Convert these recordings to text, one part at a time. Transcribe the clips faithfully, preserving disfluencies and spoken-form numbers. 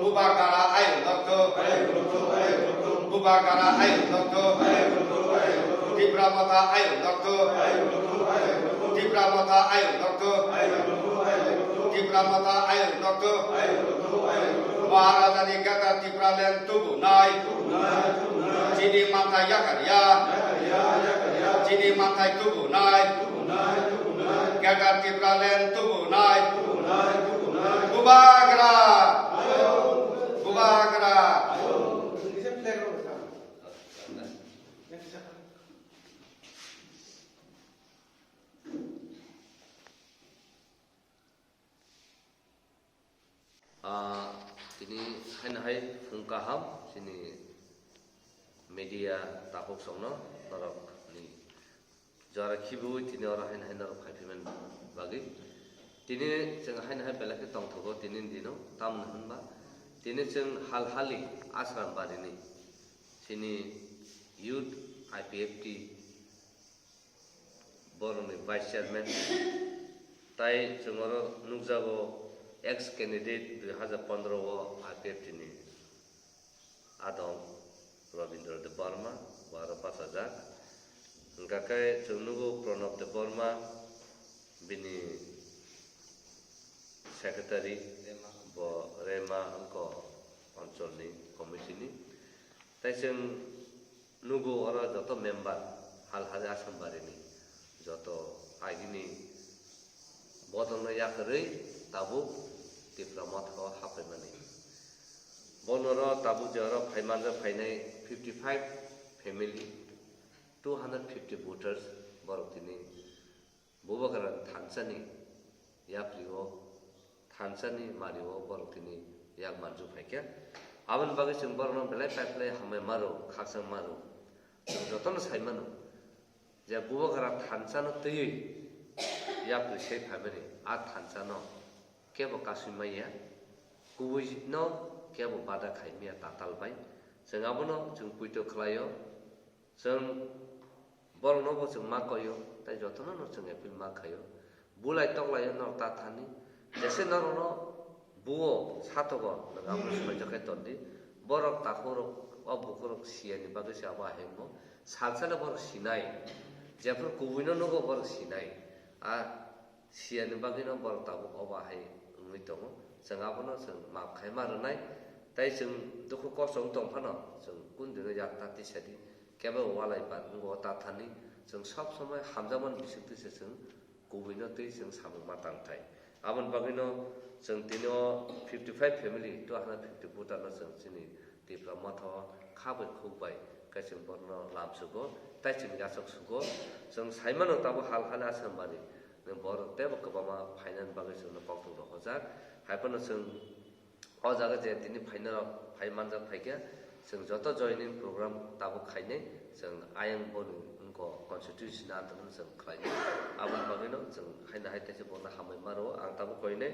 Bubagra ayuk dokto. Bubagra ayuk dokto. Tipra Motha ayuk dokto. Tipra Motha ayuk dokto. Tipra Motha ayuk dokto. Maharajani Greater Tipraland tubunai. Chini manthai yakar ya. Chini manthai tubunai. Greater Tipraland tubunai. Bubagra. Bubagra. Ah, tini haino hai phung kaham chini media takhuk songno norok ni jora khibiui tini oro haino hai norok phai phaimani bagwi. Tini chwng haino hai belai khe tongthogo tini dino, tamoni hwnba tini chwng hal hali Ashram barini chini youth I P F T borokni vice chairman. Tai chwng oro nukjago ex candidate dui hazar pondro o I P F T ni adong Rabindra Debbarma, bo aro bachajak. Hwnkha khe chwng nugo Pranab Debbarma, bini secretary, bo Rema wngkha oncholni committee ni. Tai chwng nugo oro joto member hal hali Ashram barini joto agini bodolno yakarwi tabuk Tipra Motha o haphaimani. Bonoro tabuk je oro phaimanjak phainai fifty five family, two hundred fifty voters borok tini Bubagra thansani yapri o, thansani mari o borok tini yak manju phaikha. Aboni bagwi chwng borokno belai paiplai hambai maro, khakchang maro. Chwng jotono sai mano je Bubagra thansano twiwi yapri se phaimani a thansano kebo kasui maya, kubui no kebo bada khai maya tatal bai. Chwng abono chwng puito khlaio. Chwng borokno bo chwng ma koio, tei jotono no chwng appeal ma khaio. Bulai toklaio norok ta thani. Jese norokno buo satogo, nwng abono soijakhe tondi. Borok takhukrok, o bukurok siyani bagwi se abo ahai wngo. Salsale borok sinai. Jephru kubuino nugo borok sinai. A siyani bagwino borok tabuk obo hai wngwi tongo. Chwng abono chwng maaf khaima rwnai, tei chwng dukhu kosto wng tong phano, chwng kundino yak ta tisadi, kebo walai par wngwi ta thani, chwng sob somoi hamjakmani bisingtwi se chwng kubuino twi chwng samung ma tang thai. Aboni bagwino chwng tini o fifty five family, two hundred fifty voter no chwng chini Tipra Motha o kha bai khuk bai khe chwng borokno lam sugo, tei chwng yachak sugo. Chwng sai mano tabuk hal hali Ashram bari borok teibo kwbangma phainani bagwi chwngno koktwk rohorjak. Hai phano chwng o jaga je tini phainarok phai manjak phaikha, chwng joto joining program tabuk khainai, chwng ayang boni wngkha constitution ni antorno chwng khlainai. Aboni bagwino chwng haino hai teisa borokno hambai ma rwo. Ang tabuk koinai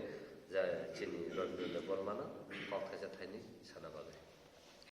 je chini Rabindra Debbarmano kok thaisa thaini sana bagwi.